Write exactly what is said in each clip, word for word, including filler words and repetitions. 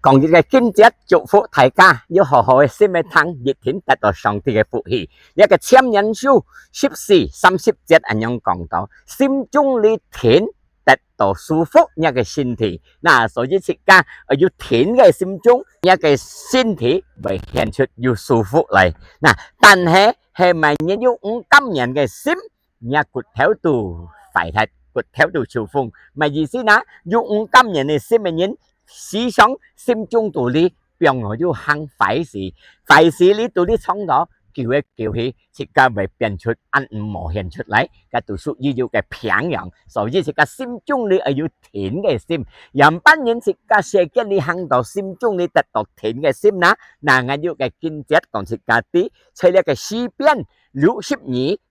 講一個經節，祝福大家有好好个心个聽，一定得到上帝个福氣。這個箴言書十四三十節恁樣講到：心中裡定，得到舒服，若个身體。那所以自家愛有定个心中，若个身體會顯出有舒服來。那但係係麼人有毋甘願个心，若骨頭都壞忒，骨頭都抽風。麼意思呢？有毋甘願个心个人，時常心中肚裡放好有行壞事，壞事裡肚裡藏到，久个久去，自家會變出恁毋好顯出來，該都屬於有個病樣。所以自家心中裡愛有定个心，樣般人自家世間裡行到心中裡得到定个心呢？那𠊎有個經節講自家知，在這個詩篇六十二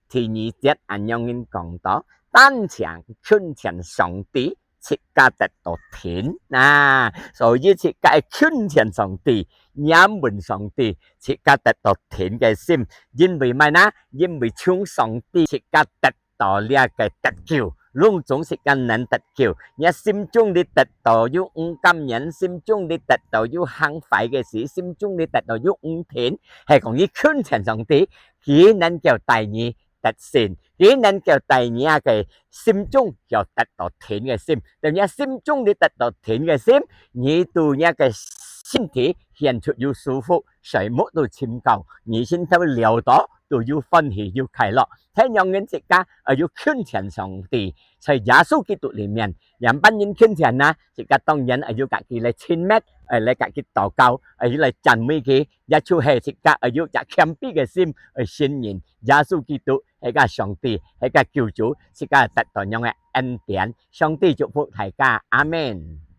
第二節恁樣講到：單淨近前上帝，自家得到定啊。所以自家愛近前上帝，仰望上帝，自家得到定个心。因為麼个呢？因為從上帝自家得到這個得救，攏總自家能得救。若心中裡得到有毋甘願，心中裡得到有行壞个事，心中裡得到有毋定，係講你近前上帝，佢能夠帶你得勝，佢能夠帶你个心中有得到定个心。等若心中裡得到定个心，你對若个身體顯出有舒服，睡目都清覺，你心頭了到都有歡喜有快樂。係仰般自家愛有近前上帝，在耶穌基督裡面，樣般人近前呢，自家當然愛有佮佢來親密，愛來佮佢禱告，愛有來讚美佢，也就係自家愛有隻謙卑个心，愛承認耶穌基督係个上帝，係个救主，自家得到仰个恩典。上帝祝福大家，阿們。